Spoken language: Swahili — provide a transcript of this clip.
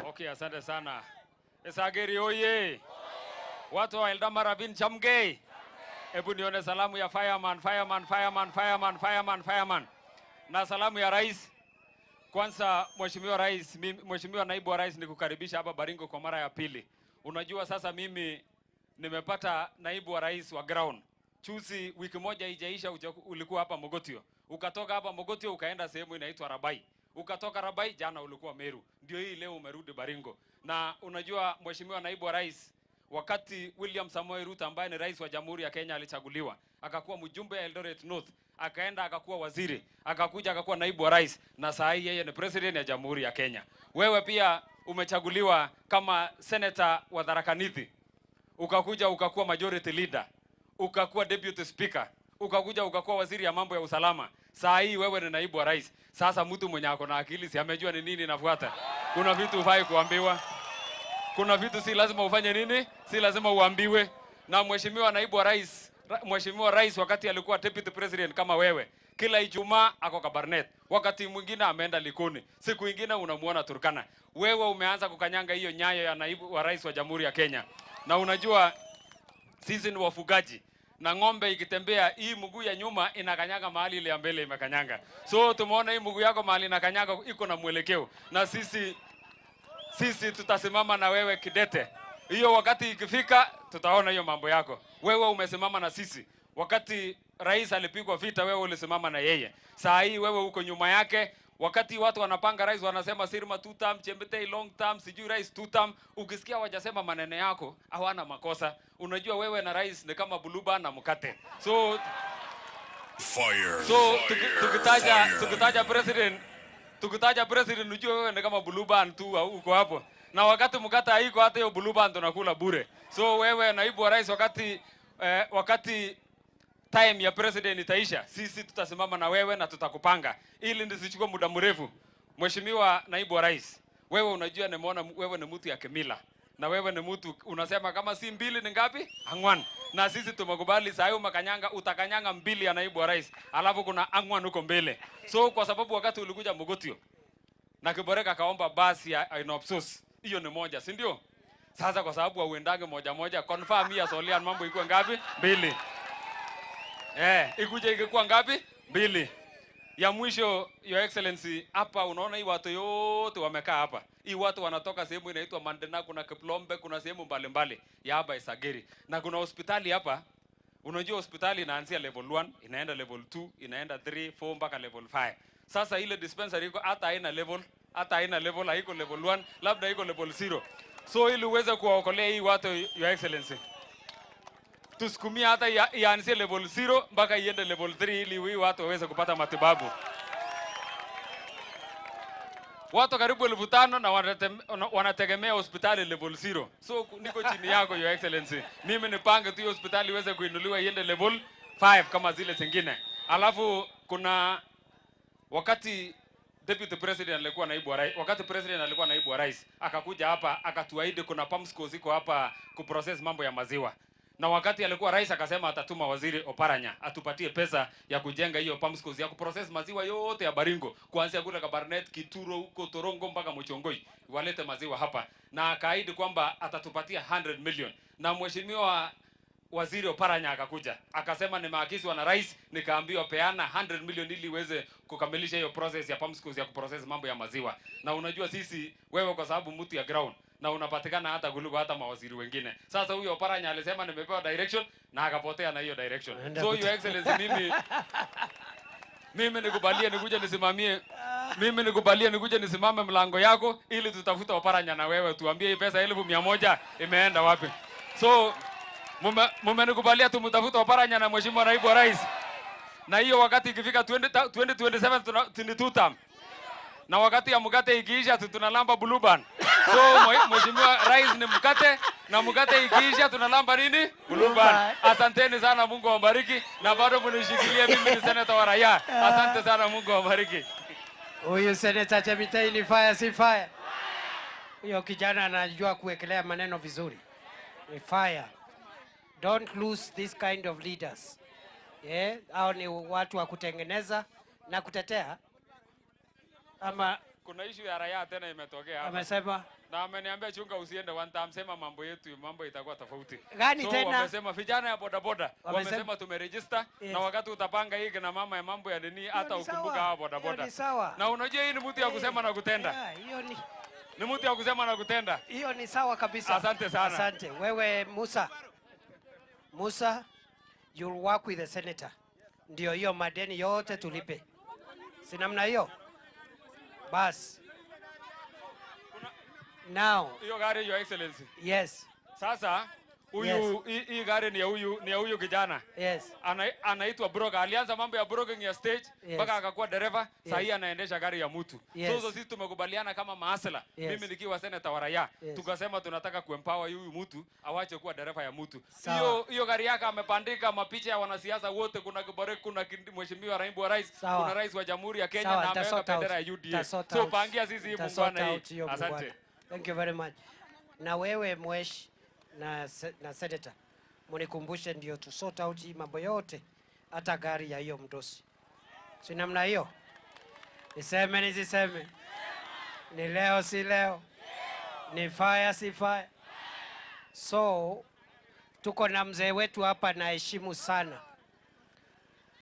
Okay, asante sana. Esageri oye. Watu wa Eldama Ravine chamgei. Hebu nione salamu ya fireman, fireman, fireman, fireman, fireman, fireman. Na salamu ya rais. Kwanza Mheshimiwa Rais, Mheshimiwa Naibu wa Rais, nikukaribisha hapa Baringo kwa mara ya pili. Unajua sasa mimi nimepata naibu wa rais wa ground. Chuzi wiki moja haijaisha ulikuwa hapa Mogotio. Ukatoka hapa Mogotio ukaenda sehemu inaitwa Rabai. Ukatoka Rabai jana ulikuwa Meru. Ndio hii leo umerudi Baringo. Na unajua Mheshimiwa Naibu wa Rais, wakati William Samoei Ruto ambaye ni rais wa Jamhuri ya Kenya alichaguliwa, akakuwa mjumbe ya Eldoret North, akaenda akakuwa waziri, akakuja akakuwa naibu wa rais, na saa hii yeye ni president ya Jamhuri ya Kenya. Wewe pia umechaguliwa kama senator wa Tharaka Nithi, ukakuja ukakuwa majority leader, ukakuwa deputy speaker, ukakuja ukakuwa waziri ya mambo ya usalama. Saa hii wewe ni naibu wa rais. Sasa mtu mwenye ako na akili si amejua ni nini inafuata. Kuna vitu hufai kuambiwa. Kuna vitu si lazima ufanye nini? Si lazima uambiwe. Na Mheshimiwa Naibu wa Rais, Mheshimiwa Rais wakati alikuwa deputy president kama wewe, kila Ijumaa ako Kabarnet, wakati mwingine ameenda Likoni, siku ingine unamuona Turkana. Wewe umeanza kukanyanga hiyo nyayo ya naibu wa rais wa Jamhuri ya Kenya. Na unajua sisi ni wafugaji, na ng'ombe ikitembea hii mguu ya nyuma inakanyaga mahali ile ya mbele imekanyanga. So tumeona hii mguu yako mahali inakanyaga iko na mwelekeo, na sisi tutasimama na wewe kidete. Hiyo wakati ikifika tutaona hiyo mambo yako. Wewe umesimama na sisi. Wakati rais alipigwa vita wewe ulisimama na yeye. Saa hii wewe uko nyuma yake. Wakati watu wanapanga rais wanasema Sirma 2 term, Chemitei long term, sijui rais 2 term. Ukisikia wajasema maneno yako hawana makosa. Unajua wewe na rais ni kama buluba na mkate. So Fire. so tukitaja Fire. tukitaja president ujue wewe ni kama blue band tu au uko hapo. Na wakati mkate haiko hata hiyo blue band tunakula bure. So wewe naibu wa rais, wakati time ya president itaisha, sisi tutasimama na wewe na tutakupanga ili nisichukue muda mrefu. Mheshimiwa naibu wa rais, wewe unajua nimeona wewe ni mtu ya kimila na wewe ni mtu unasema kama si mbili ni ngapi? Angwan. Na sisi tumekubali saa hiyo makanyanga utakanyanga mbili ya naibu wa rais, alafu kuna angwan huko mbele. So kwa sababu wakati ulikuja Mogotio na Kiboreka akaomba basi ya Inopsus, hiyo ni moja, si ndio? Sasa kwa sababu hauendange moja moja, confirm hii ya Solian mambo ikuwe ngapi? Mbili. Ikuje ikikuwa ngapi? Mbili. Ya mwisho, Your Excellency, hapa unaona hii watu yote wamekaa hapa. Hii watu wanatoka sehemu inaitwa Mandena, kuna Kiplombe, kuna sehemu mbalimbali ya hapa Isageri. Na kuna hospitali hapa. Unajua hospitali inaanzia level 1, inaenda level 2, inaenda 3, 4 mpaka level 5. Sasa ile dispensary iko hata haina level, hata haina level, haiko level 1, labda iko level 0. So ili uweze kuwaokolea hii watu, Your Excellency, tusukumie hata ianzie level 0 mpaka iende level 3 ili hii watu waweze kupata matibabu. Watu karibu 5,000 na wanategemea hospitali level 0. So niko chini yako, Your Excellency. Mimi nipange tu hiyo hospitali iweze kuinuliwa iende level 5 kama zile zingine. Alafu kuna wakati deputy president alikuwa naibu wa rais, wakati president alikuwa naibu wa rais akakuja hapa akatuahidi kuna PAMSCO ziko hapa kuprocess mambo ya maziwa. Na wakati alikuwa rais akasema atatuma waziri Oparanya atupatie pesa ya kujenga hiyo PAMSCO ya kuprocess maziwa yote ya Baringo kuanzia kule Kabarnet, Kituro, huko Torongo mpaka Mochongoi, walete maziwa hapa, na akaahidi kwamba atatupatia 100 million. Na mheshimiwa waziri Oparanya akakuja akasema nimeagizwa na rais nikaambiwa peana 100 million ili iweze kukamilisha hiyo process ya PAMSCO ya kuprocess mambo ya maziwa. Na unajua sisi, wewe kwa sababu mtu ya ground na unapatikana hata kuliko hata mawaziri wengine. Sasa huyo Oparanya alisema nimepewa direction na akapotea na hiyo direction. Anaenda So Your Excellency, mimi nikubalie nikuje nisimamie mimi nikubalie nikuje nisimame mlango yako ili tutafute Oparanya na wewe tuambie hii pesa 100,000 imeenda wapi. So mumenikubalia tumtafute Oparanya na mheshimiwa naibu wa rais, na hiyo wakati ikifika 20 2027 tuna two term, na wakati ya mkate ikiisha tunalamba blue band. So mheshimiwa rais ni mkate, na mkate ikiisha tunalamba nini? Blue band. Asanteni sana, Mungu awabariki, na bado mnishikilie, mimi ni senator wa raia. Asante sana, Mungu awabariki. Huyu Senator Chemitei ni fire, si fire? Huyo kijana anajua kuwekelea maneno vizuri. Ni fire. Don't lose this kind of leaders. Yeah, hao ni watu wa kutengeneza na kutetea. Ama Kuna issue ya raia tena imetokea hapa. Amesema Na ameniambia chunga usiende one time, sema mambo yetu, mambo itakuwa tofauti. Gani so, tena? Wamesema vijana ya bodaboda wamesema tumeregister, na wakati utapanga hii na mama ya mambo ya nini hata ukumbuka hawa bodaboda. Ni sawa. Na unajua hii ni mtu ya kusema na kutenda. Hiyo ni ni mtu ya kusema na kutenda. Hiyo ni sawa kabisa. Asante sana. Asante. Wewe Musa. Musa, you'll work with the senator. Ndio hiyo madeni yote tulipe. Si namna hiyo? Bas. Now. Hiyo gari, Your Excellency. Yes. Sasa huyu hii gari ni ya huyu, ni ya huyu kijana. Yes. Anaitwa broker. Alianza mambo ya broking ya stage mpaka akakuwa dereva. Sasa hii anaendesha gari ya mtu. So sisi tumekubaliana kama maasla. Mimi nikiwa senator wa raia, tukasema tunataka kuempower huyu mtu awache kuwa dereva ya mtu. Hiyo gari yake amepandika mapicha ya wanasiasa wote, kuna Kiborek, kuna mheshimiwa naibu wa rais, kuna rais wa Jamhuri ya Kenya, na ameweka bendera ya UDA. So pangia sisi hii muungwana hii. Asante. Thank you very much. Na wewe mwesh na senator, mnikumbushe ndio tu sort out hii mambo yote, hata gari ya hiyo mdosi. Si namna hiyo? Niseme nisiseme? Ni leo si leo? Ni fire si fire? So tuko na mzee wetu hapa naheshimu sana.